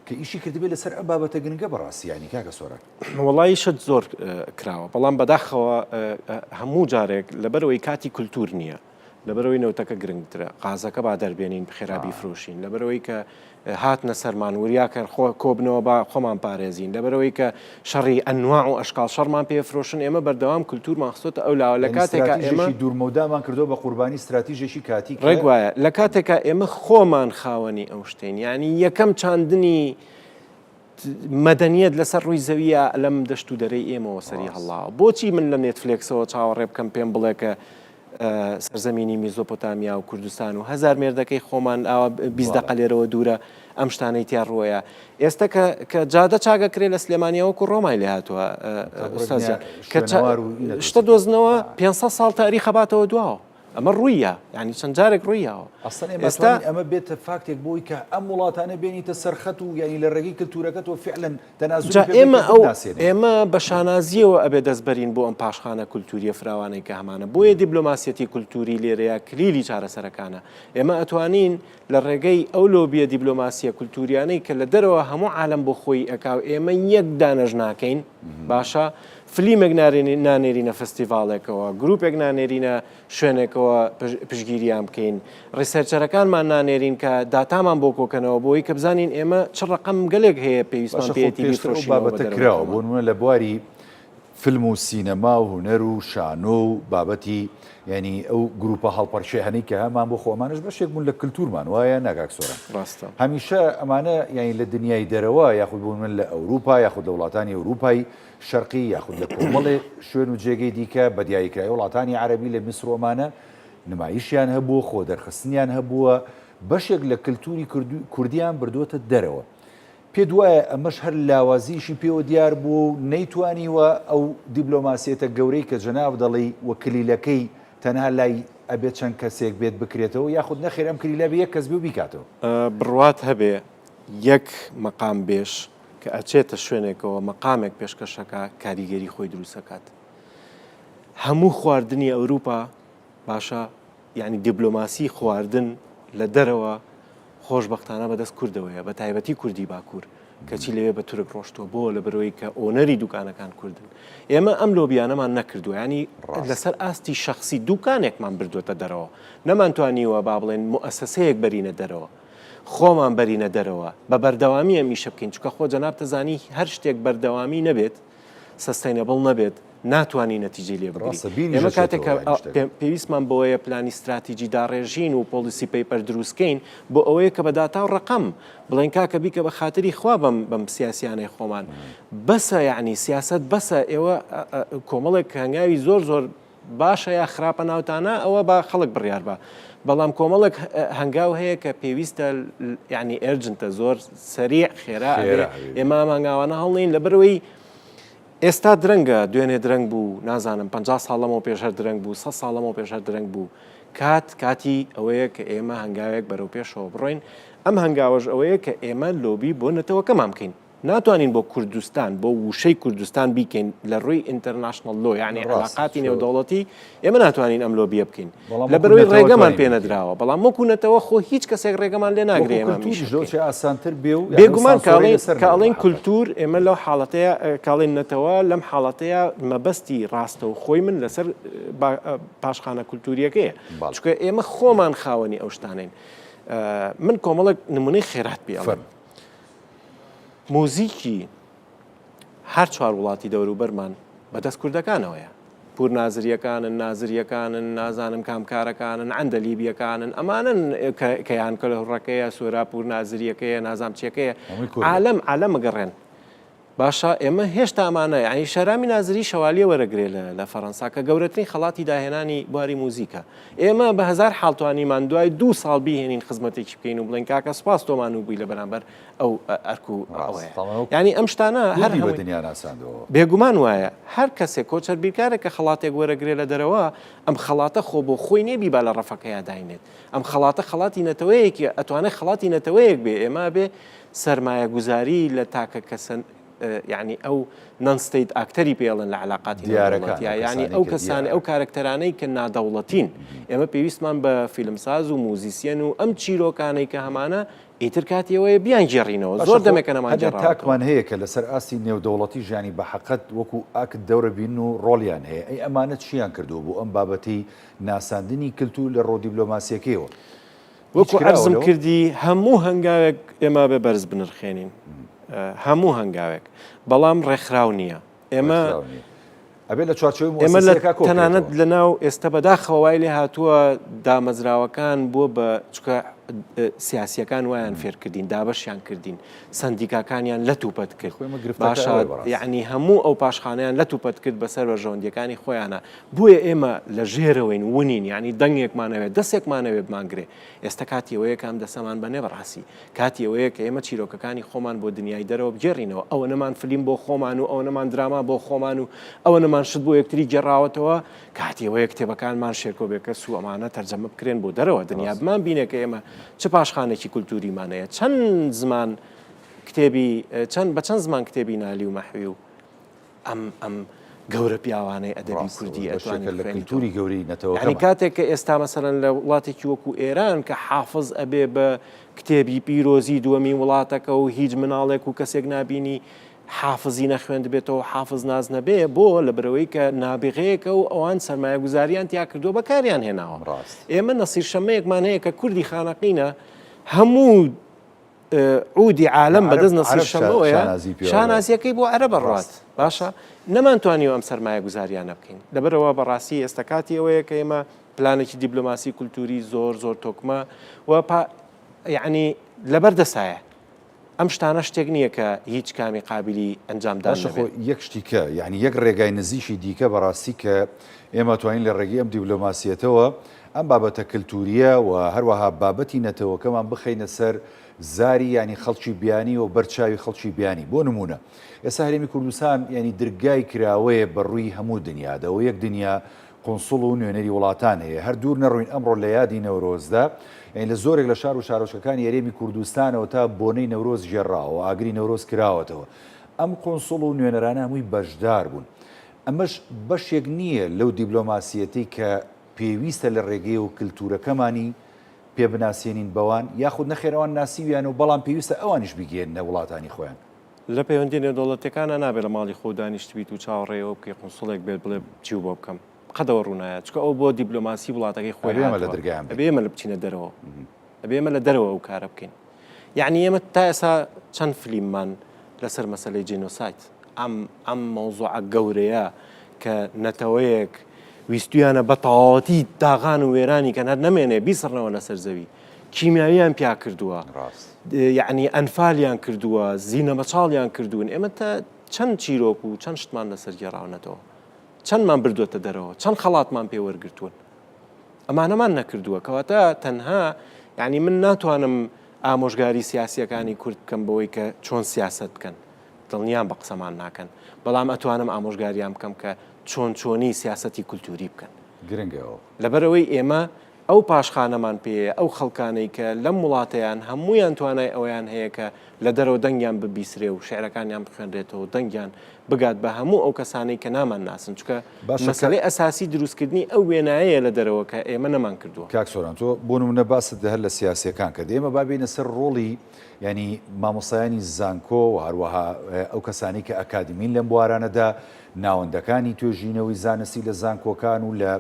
[SPEAKER 1] کە ئیشی کردبێ لەسەر ئەم بابەتە گرنگە بەڕاستی یانی کاکە سۆران.
[SPEAKER 2] وەڵایی شت زۆر کراوە بەڵام بەداخەوە هەموو جارێک لەبەرئەوەی کاتی کلتور نییە لەبەرئەوەی نەوتەکە گرنگترە غازەکە با دەربێنین خێرا بیفرۆشین لەبەرئەوەی کە هاتنە سەرمان وریاکەن خۆ کۆبنەوە با خۆمان پارێزین لەبەرئەوەی کە شەڕی ئەنواع و ئەشکاڵ شەڕمان پێ فرۆشن ئێمە بەردەوام کلتورمان خستۆتە ئەو لاوە لە کاتێکا ئێمە
[SPEAKER 1] ستراتیژێکی دوورمەودامان کردووە بە قوربانی ستراتیژێکی کاتی کە
[SPEAKER 2] ڕێک وایە لە کاتێکا ئێمە خۆمان خاوەنی ئەو شتەین یانی یەکەم چاندنی. مەدەنیەت لەسەر ڕووی زەویە لەم دەشت و دەرەی ئێمەوە سەری هەڵاوە بۆچی من لە نێتفلێکسەوە چاوەڕێ بکەم پێم بڵێ کە سەرزەمینی میزۆپۆتامیا و کوردستان و هەزار مێردەکەی خۆمان ئاوا 20 دقە لێرەوە دوورە ئەم شتانەی تیا ڕووەیە ئێستا کە کە جادە چاگەکرێ لە سلێمانیەوە و ڕۆمای لێ هاتووە کە شتە دۆزنەوە 500 ساڵ تاریخە باتەوە دواوە ئەمە ڕوویە یعنی چەند جارێک ڕوویاوە
[SPEAKER 1] ئەسڵەن ئێمە ئێستا ئەمە بێتە فاکتێک بۆی کە ئەم وڵاتانە بێنیتە سەر خەت و یعنی لە ڕێگەی کللتورەکەتەوە فعلا تەنازولی
[SPEAKER 2] جا
[SPEAKER 1] پێ بکەی
[SPEAKER 2] ئێمە
[SPEAKER 1] کە
[SPEAKER 2] ئەو
[SPEAKER 1] بتناسێنێ.
[SPEAKER 2] ئێمە بە شانازییەوە ئەبێ دەست بەرین بۆ ئەم پاشخانە کولتوورییە فراوانەی کە هەمانە. بۆیە دیبلۆماسیەتی کولتووری لێرەیا کلیلی چارەسەرەکانە. ئێمە ئەتوانین لە ڕێگەی ئەو لۆبییە دیبلۆماسییە کولتووریانەی کە لە دەرەوە هەموو عالەم بۆ خۆی ئەکا و ئێمە یەک دانەش ناکەین، باشە فلیمێک نانێرینە فستیڤاڵێکەوە، گروپێک نانێرینە شوێنێکەوە پشتگیریان بکەین، researcher ەکانمان نانێرین کە داتامان بۆ کۆکەنەوە بۆی کە بزانین ئێمە چ ڕەقەم گەلێک هەیە پێویستمان
[SPEAKER 1] باشە خۆ
[SPEAKER 2] پێیەتی
[SPEAKER 1] پێشتر ئەو
[SPEAKER 2] بیفرۆشینەوە بە
[SPEAKER 1] بابەتە
[SPEAKER 2] دەرەوەی
[SPEAKER 1] کراوە
[SPEAKER 2] خۆمان.
[SPEAKER 1] بۆ نمونە لە بواری فیلم و سینەما و هونەر و شانۆ و بابەتی یانی ئەو گروپە هەڵپەرکێ هەنەی کە هەمان بۆ خۆ ئەمانەش بەشێک بوون لە کلتورمان وایە نا کاک سۆران؟
[SPEAKER 2] ڕاستە.
[SPEAKER 1] هەمیشە ئەمانە یانی لە دنیای دەرەوە یاخود بۆ نمونە لە ئەوروپا یاخود لە وڵاتانی ئەوروپای شەرقی یاخود لە کۆمەڵێ شوێن و جێگەی دیکە بە دیاریکراوی وڵاتانی عەرەبی لە میسر و ئەمانە نمایشیان هەبووە، خۆ دەرخستنیان هەبووە، بەشێک لە کلتوری کوردیان بردووەتە دەرەوە. پێت وایە ئەمەش هەر لاوازییشی پێوە دیار بووە و نەیتوانیوە ئەو دیبلۆماسیەتە گەورەی کە جەنابت دەڵێی و کلیلەکەی تەنها لای ئەبێ چەند کەسێک بێت بکرێتەوە یاخود نەخێر ئەم کلیلە ئەبێ یەک کەس بێ و بیکاتەوە؟
[SPEAKER 2] بڕوات هەبێ یەک مەقام بێش کە ئەچێتە شوێنێکەوە مەقامێک پێشکەش ئەکا کاریگەری خۆی دروست ئەکات هەموو خواردنی ئەوروپا باشە یعنی دیبلۆماسی خواردن لە دەرەوە خۆشببختانە بەدەست کوردەوەیە بە تایبەتی کوردی باکوور کەچی لەوێ بە تورک ڕۆشتووە بۆ لە بەرەوەی کە owner ی دوکانەکان کوردن ئێمە ئەم لۆبیانەمان نەکردووە ینی لەسەر ئاستی شخصی دوکانێکمان بردوێتە دەرەوە نەمانتوانیوە با بڵێن موسسەیەک بەرینە دەرەوە خۆمان بەرینە دەرەوە بە بەردەوامی ئەم ئیشە بکەین چونکە خۆ جەنابت ئەزانی هەر شتێک بەردەوامی نەبێت sustainable نەبێت ناتوانی نەتیجەی لێ بگری
[SPEAKER 1] ڕاستە بیریش
[SPEAKER 2] ئێمە کاتێک
[SPEAKER 1] ئەچێتەوە
[SPEAKER 2] کە
[SPEAKER 1] یانی شتەکە.
[SPEAKER 2] پێویستمان بەوەیە پلانی ستراتیجی داڕێژین و policy paper دروستکەین بۆ ئەوەیە کە بە داتا و ڕەقەم بڵێن کاکە بیکە بە خاتری خوا بەم بەم سیاسیانەی خۆمان بەسە یعنی سیاسەت بەسە ئێوە کۆمەڵێک هەنگاوی زۆر زۆر باشە یا خراپە ناوتانە ئەوە با خەڵک بڕیار با بەڵام کۆمەڵێک هەنگاو هەیە کە پێویستە یعنی urgent ە زۆر سەریع خێرا ئێمە ئەم هەنگاوانە هەڵنین لەبەرەوەی ئێستا درەنگە دوێنێ درەنگ بوو نازانم 50 ساڵ لەمەوە پێش هەر درەنگ بوو 100 ساڵ لەمەوە پێش هەر درەنگ بوو کات کاتی ئەوەیە کە ئێمە هەنگاوێک بەرەو پێشەوە بڕۆین ئەم هەنگاوەش ئەوەیە کە ئێمە لۆبی بۆ نەتەوەکەمان بکەین ناتوانین بۆ کوردستان، بۆ وشەی کوردستان بیکەین لە ڕووی international law یانی علاقاتی نێودەوڵەتی ئێمە ناتوانین ئەم لۆبیە بکەین لەبەرەوەی ڕێگەمان پێ نەدراوە بەڵام وەکو نەتەوە خۆ هیچ کەسێک ڕێگەمان لێ ناگرێ
[SPEAKER 1] ئاسانتر بێ و
[SPEAKER 2] بێگومان کاڵین کولتور ئێمە لەو حاڵەتەیە کاڵین نەتەوە لەم حاڵەتەیە مەبەستی ڕاستە و خۆی من لەسەر پاشخانە کولتوریەکەیە چونکە ئێمە خۆمان خاوەنی ئەو شتانین من کۆمەڵێک نمونەی خێرات پێ ئەڵێم. موزیکی هەر چوار وڵاتی دەوروبەرمان بەدەست کوردەکانەوەیە. پور نازریەکانن، نازریەکانن، نازانم کام کارەکانن، عەندەلیبیەکانن، ئەمانەن کە یان کەلهوڕەکەیە، سۆرا پور نازریەکەیە، نازام چیەکەیە. عالەم عالەم ئەگەڕێن. باشە ئێمە هێشتا ئەمانە یانی شەرامی نازری شەوالیە وەرەگرێ لە لە فەرەنسا کە گەورەترین خەڵاتی داهێنانی بواری موزیکە ئێمە بە هەزار حاڵ توانیمان دوای دوو ساڵ بیهێنین خزمەتێکی بکەین و بڵێن کاکە سوپاس تۆمان و بووی لە بەرامبەر ئەو ئەرک و ئەوەیە یانی ئەم شتانە هەر
[SPEAKER 1] بە دنیا ناساندەوە
[SPEAKER 2] بێگومان وایە هەر کەسێک کۆچەر بیرکارێک کە خەڵاتێک وەرەگرێ لە دەرەوە ئەم خەڵاتە خۆ بۆ خۆی نییە بیبا لە ڕەفەکەیا داینێت ئەم خەڵاتە خەڵاتی نەتەوەیەکی ئەتوانێت خەڵاتی نەتەوەیەک بێ ئێمە بێ سەرمایەگوزاری لە تاکە کەسە یعنی ئەو non state actor ی پێڵن لە علاقاتی دیارەکان یعنی ئەو کەسانە ئەو کارکتەرانەی کە نادەوڵەتین ئێمە پێویستمان بە فیلمساز و موزیسیەن و ئەم چیرۆکانەی کە هەمانە ئیتر کاتیەوەیە بیان گێڕینەوە زۆر دەمێکە نەمان
[SPEAKER 1] تاکمان هەیە کە لەسەر ئاستی نێودەوڵەتی ژیانی بە حقت وەکو ئاکت دەورە بین و ڕۆڵیان هەیە ئەی ئەمانە چیان کردووە بۆ ئەم بابەتی ناساندنی کلتور لە ڕۆ دیبلۆماسیەکەیەوە
[SPEAKER 2] وەکو عەرزم کردی هەموو هەنگاوێک ئێمە بێ بەرز بنرخێنین هەموو هەنگاوێک بەڵام ڕێکخراو نییە ئێمە
[SPEAKER 1] ئەبێ لە چوارچێوەی
[SPEAKER 2] ئێمە لە تەنانەت لە ناو ئێستا بەداخەوە وای لێ هاتووە دامەزراوەکان بووە بە چکە سیاسیەکان وایان فێرکردین دابەشیان کردین سەندیکاکانیان لەت و پەت کرد باشە یعنی هەموو ئەو پاشخانیان لەت و پەت کرد بەسەر بەرژەوەندیەکانی خۆیانە بۆیە ئێمە لە ژێرەوەین ونین یعنی دەنگێکمانەوێت دەسێکمانەوێ بمانگرێ ئێستا کاتی ئەوەیە کە ئەم دەسەمان بەنێ بەڕاستی کاتی ئەوەیە کە ئێمە چیرۆکەکانی خۆمان بۆ دنیای دەرەوە بگێڕینەوە ئەوەنەمان فلیم بۆ خۆمان و ئەوەنەمان دراما بۆ خۆمان و ئەوەنەمان شت بۆ یەکتری گێڕاوەتەوە کاتی ئەوەیە کتێبەکانمان شێرکۆ بێکەس و ئەمانە تەرجەمە بکرێن بۆ دەرەوە دنیا بمان بینێ کە ئێمە چ پاشخانێکی کولتووریمان هەیە چەند زمان کتێبی چەند بە چەند زمان کتێبی نالی و مەحوی و ئەم ئەم گەورە پیاوانەی ئەدەبی کوردی ئەتوانین
[SPEAKER 1] لە کلتوری گەورەی نەتەوە
[SPEAKER 2] یانی کاتێک کە ئێستا مەسەلەن لە وڵاتێکی وەکو ئێران کە حافز ئەبێ بە کتێبی پیرۆزی دووەمی وڵاتەکە و هیچ مناڵێک و کەسێک نابینی حافزی نەخوێندبێتەوە حافز ناز نەبێ بۆ لە برەوەی کە نابغەیەکە و ئەوان سەرمایەگوزاریان تیا کردووە بەکاریان هێناوە
[SPEAKER 1] ڕاست
[SPEAKER 2] ئێمە نەسیر شەمەیەکمان هەیە کە کوردی خانەقینە هەموو عودی عالەم بەدەست نەسیر شەمەوەیە شانازیەکەی بۆ عەرەبە ڕات باشە نەمانتوانیوە ئەم سەرمایە گوزاریانە بکەین لەبەرەوە بەڕاستی ئێستا کاتی ئەوەیە کە ئێمە پلانێکی دیبلۆماسی کولتوری زۆر زۆر تۆکمە و یعنی لەبەر دەسایە ئەم شتانە شتێک نییە کە هیچ کامی قابلی ئەنجامدان
[SPEAKER 1] باشە خۆ یەک شتی کە یعنی یەک ڕێگای نزیکی دیکە بەڕاستی کە ئێمە توانین لە ڕێگەی ئەم دیبلۆماسیەتەوە ئەم بابەتە کلتورییە و هەروەها بابەتی نەتەوەکەمان بخەینە سەر زاری یانی خەڵکی بیانی و بەر چاوی خەڵکی بیانی. بۆ نموونە ئێستا هەرێمی کوردستان یانی درگای کراوەیە بە ڕووی هەموو دنیادا و یەک دنیا قونسوڵ و نوێنەری وڵاتان هەیە. هەر دوور نەڕۆین ئەمڕۆ لە یادی نەورۆزدا یانی لە زۆرێک لە شار و شارۆچکەکانی هەرێمی کوردستانەوە تا بۆنەی نەورۆز گێڕاوە و ئاگری نەورۆز کراوەتەوە. ئەم قونسوڵ و نوێنەرانە هەمووی بەشدار بوون. ئەمەش بەشێک نییە لەو دیبلۆماسییەتەی کە پێویستە لە ڕێگەیەوە کلتورەکەمانی پێ بناسێنین بەوان، یاخود نەخێر ئەوان ناسیویانە و بەڵام پێویستە ئەوانیش بیگەیەننە وڵاتانی خۆیان.
[SPEAKER 2] لە پەیوەندیە نێودەوڵەتیەکانا نابێ لە ماڵی خۆو دانیشتبیت و چاوەڕێی ئەوە بکەی قونسوڵێک بێت بڵێ چیو بۆ بکەم. قەت ئەوە ڕوونایە چونکە ئەو بۆ دیبلۆماسی وڵاتەکەی خۆی
[SPEAKER 1] ئەبێ ئێمە لە
[SPEAKER 2] هاتووە.
[SPEAKER 1] درگایان بین.
[SPEAKER 2] ئەبێ ئێمە لە بچینە دەرەوە. ئەبێ ئێمە لە دەرەوە ئەو کارە بکەین. یەعنی ئێمە تا ئێستا چەند فلیممان لەسەر مەسەلەی جینۆساید ئەم ئەم مەوزوعە گەورەیە کە نەتەوەیەک ویستویانە بە تەواوەتی داغان و وێرانی کەن هەر نەمێنێ بیسڕنەوە لەسەر زەوی کیمیاویان پیا کردووە
[SPEAKER 1] ڕاست
[SPEAKER 2] یعنی ئەنفالیان کردووە زینە بەچاڵیان کردوون ئێمە تا چەند چیرۆک و چەند شتمان لەسەر گێڕاونەتەوە چەندمان بردووەتە دەرەوە چەند خەڵاتمان پێ وەرگرتوون ئەمانەمان نەکردووە کەواتە تەنها یعنی من ناتوانم ئامۆژگاری سیاسیەکانی کورد بکەم بەوەی کە چۆن سیاست بکەن دڵنیام بە قسەمان ناکەن بەڵام ئەتوانم ئامۆژگاریان بکەم کە چۆن چۆنی سیاسەتی کولتوری بکەن.
[SPEAKER 1] گرنگە ئەوە.
[SPEAKER 2] لەبەرئەوەی ئێمە ئەو پاشخانەمان پێیە، ئەو خەڵکانەی کە لەم وڵاتەیان هەموویان توانای ئەوەیان هەیە کە لە دەرەوە دەنگیان ببیسرێ و شیعرەکانیان بخوێنرێتەوە و دەنگیان بگات بە هەموو ئەو کەسانەی کە نامانناسن، چونکە
[SPEAKER 1] باشە کە.
[SPEAKER 2] مەسەلەی ئەساسی دروستکردنی ئەو وێنایەیە لە دەرەوە کە ئێمە نەمانکردووە.
[SPEAKER 1] کاک سۆران تۆ بۆ نموونە باست هەر لە سیاسییەکان کرد، ئێمە با بێینە سەر ڕۆڵی یانی مامۆستایانی زانکۆ و هەروەها ئەو کەسانەی کە ئەکادیمین لەم بوارانەدا، ناوەندەکانی توێژینەوەی زانستی لە زانکۆکان و لە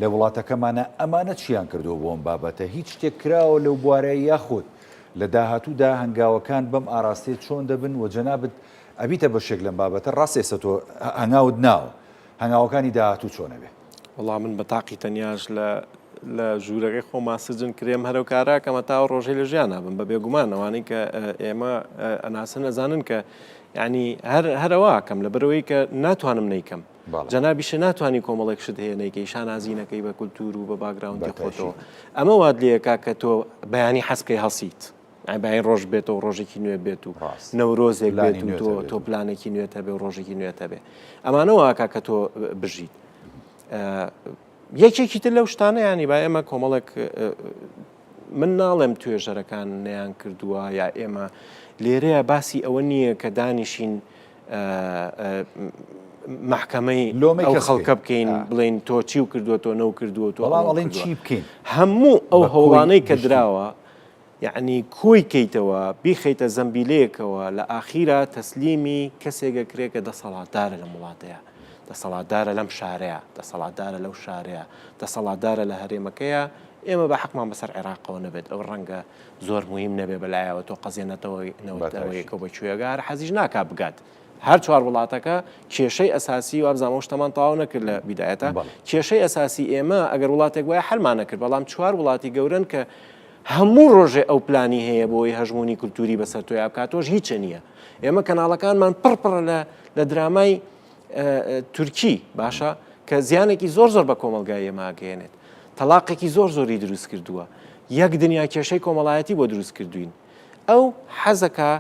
[SPEAKER 1] لە وڵاتەکەمانە، ئەمانە چیان کردووە بۆ ئەم بابەتە؟ هیچ شتێک کراوە لەو بوارە یاخود لە داهاتوودا هەنگاوەکان بەم ئاراستەیە چۆن دەبن و جەنابت ئەبیتە بەشێک لەم بابەتە؟ ڕاستە ئێستا تۆ هەنگاوت ناوە، هەنگاوەکانی داهاتوو چۆن ئەبێ؟
[SPEAKER 2] وەڵا من بە تاقی تەنیاش لە لە ژوورەکەی خۆما سجن کرێم هەرەو کارە کەمە تا ئەو ڕۆژەی لە ژیانا بم بە بێگومان ئەوانەی کە ئێمە ئەناسن ئەزانن کە یعنی هەر هەرەوە کەم لە بەرەوەی کە ناتوانم نەیکەم جەنابیشە ناتوانانی کۆمەڵێک شت هەیە نەیکەی شانازی نەکەی بە کولتور و بە background ی خۆتەوە ئەمە وات لەکە کە تۆ بەیانی حەزکەی هەڵسیت بەیانی ڕۆژ بێتەوە ڕۆژێکی نوێ بێت و نەورۆزێک بێت و تۆ تۆ پلانێکی نوێت هەبێ و ڕۆژێکی نوێت هەبێ ئەمانە واکا کە تۆ بژیت یەکێکی تر لەو شتانە ینی با ئێمە کۆمەڵێک من ناڵێم توێژەرەکان نیان کردووە یا ئێمە لێرەیە باسی ئەوە نییە کە دانیشین مەحکەمەی
[SPEAKER 1] لۆمەی
[SPEAKER 2] ئەو
[SPEAKER 1] کەس
[SPEAKER 2] خەڵکە
[SPEAKER 1] بکەین.
[SPEAKER 2] بکەین بڵێین تۆ چی و کردووە تۆ نەو کردووە تۆ
[SPEAKER 1] بەڵام
[SPEAKER 2] ئەوە
[SPEAKER 1] ئەڵێن
[SPEAKER 2] کردووە
[SPEAKER 1] چی بکەین
[SPEAKER 2] هەموو ئەو
[SPEAKER 1] بە کۆی
[SPEAKER 2] هەوڵانەی کە
[SPEAKER 1] گشتی.
[SPEAKER 2] دراوە یەعنی کۆی کەیتەوە بیخەیتە زەمبیلەیەکەوە لە ئاخیرا تەسلیمی کەسێک ئەکرێ کە دەسەڵاتدارە لەم وڵاتەیا دەسەڵاتدارە لەم شارەیا دەسەڵاتدارە لەو شارەیا دەسەڵاتدارە لە هەرێمەکەیا ئێمە بە حەقمان بەسەر عێراقەوە نەبێت ئەو ڕەنگە زۆر موهیم نەبێ بەلایەوە تۆ قەزیە نەتەوە نەوتەوەیەکەو بە کوێگا هەر حەزیش ناکا بگات هەر چوار وڵاتەکە کێشەی ئەساسی وابزانم ئەو شتەمان تەواو نەکرد لە بیدایەتە کێشەی ئەساسی ئێمە ئەگەر وڵاتێک وایە حەلمان نەکرد بەڵام چوار وڵاتی گەورەن کە. هەموو ڕۆژێ ئەو پلانی هەیە بۆی هەژمونی کولتوری بەسەر تۆیا بکات تۆش هیچە نییە ئێمە کەناڵەکانمان پڕ پڕە لە لە درامای تورکی باشە کە زیانێکی زۆر زۆر بە کۆمەلگای ئێمە ئەگەیەنێت تەلاقێکی زۆر زۆری دروست کردووە یەک دنیا کێشەی کۆمەڵایەتی بۆ دروست کردوین ئەو حەزەکە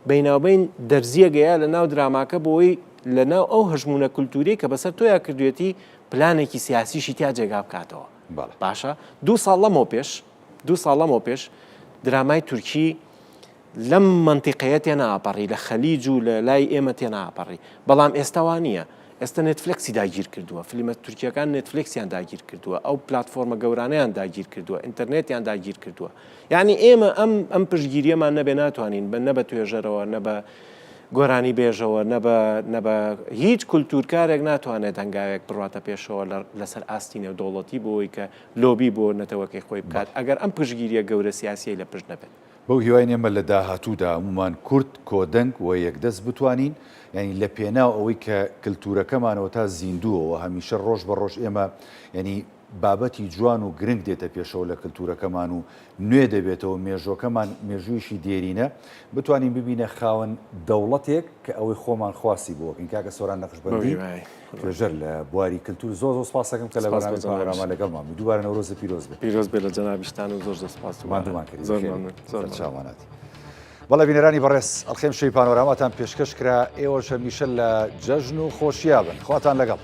[SPEAKER 2] بیناوبین دەرزیەگەیە لە ناو دراماکە بۆی لە ناو ئەو هەژمونە کولتوری کە بەسەر تۆیا کردوێتی پلانێکی سیاسیشی تیا جێگا بکاتەوە باشە دوو ساڵ لەمەو پێش دوو ساڵ لەمەو پێش درامای تورکی لەم مەنتیقەیە تێناپەڕی لە خەلیج و لە لای ئێمە تێناپەڕی بەڵام ئێستا وا نییە ئێستا نێتفلێکسی داگیر کردووە فلیمە تورکیەکان نێتفلێکسیان داگیر کردووە ئەو پلاتفۆرمە گەورانیان داگیر کردووە ئینتەرنێتیان داگیر کردووە یعنی ئێمە ئەم ئەم پشتگیریەمان نەبێ ناتوانین بە نە بە توێژەرەوە نە بە گۆرانی بێژەوە نە بە نە بە هیچ کولتورکارێک ناتوانێت هەنگاوێک بڕاتە پێشەوە لەسەر ئاستی نێودەوڵەتی بۆی کە لۆبی بۆ نەتەوەکەی خۆی بکات ئەگەر ئەم پشتگیریە گەورە سیاسیەی لە پشت نەبێت.
[SPEAKER 1] بەو هیواین ئێمە لە داهاتوودا هەموومان کورد کۆدەنگ و یەکدەست بتوانین یانی لە پێناو ئەوەی کە کلتورەکەمانەوە تا زیندووە و هەمیشە ڕۆژ بە ڕۆژ ئێمە یانی بابەتی جوان و گرنگ دێتە پێشەوە لە کلتورەکەمان و نوێ دەبێتەوە مێژوەکەمان مێژوویشی دێرینە بتوانین ببینە خاوەن دەوڵەتێک کە ئەوەی خۆمان خواستی بۆ بکەین کاکە سۆران نەقشبەندی توێژەر لە بواری کلتور زۆر زۆر سپاس دەکەم کە لە بەرنامەی پانۆراما لەگەڵمان بووی دووبارە نەورۆزت پیرۆز بێت.
[SPEAKER 2] پیرۆز بێت لە جەنابیشتان و زۆر زۆر سپاس دووبارە.
[SPEAKER 1] ماندوومان کردی.
[SPEAKER 2] زۆر مەمنون. زۆر مەمنون.
[SPEAKER 1] سەرچاوانات. بەڵێ بینەرانی بەڕێز ئەڵقەی ئەمشەوی پانۆراماتان پێشکەش کرا ئێوەش هەمیشە لە جەژن و خۆشیا بن خواتان لەگەڵ.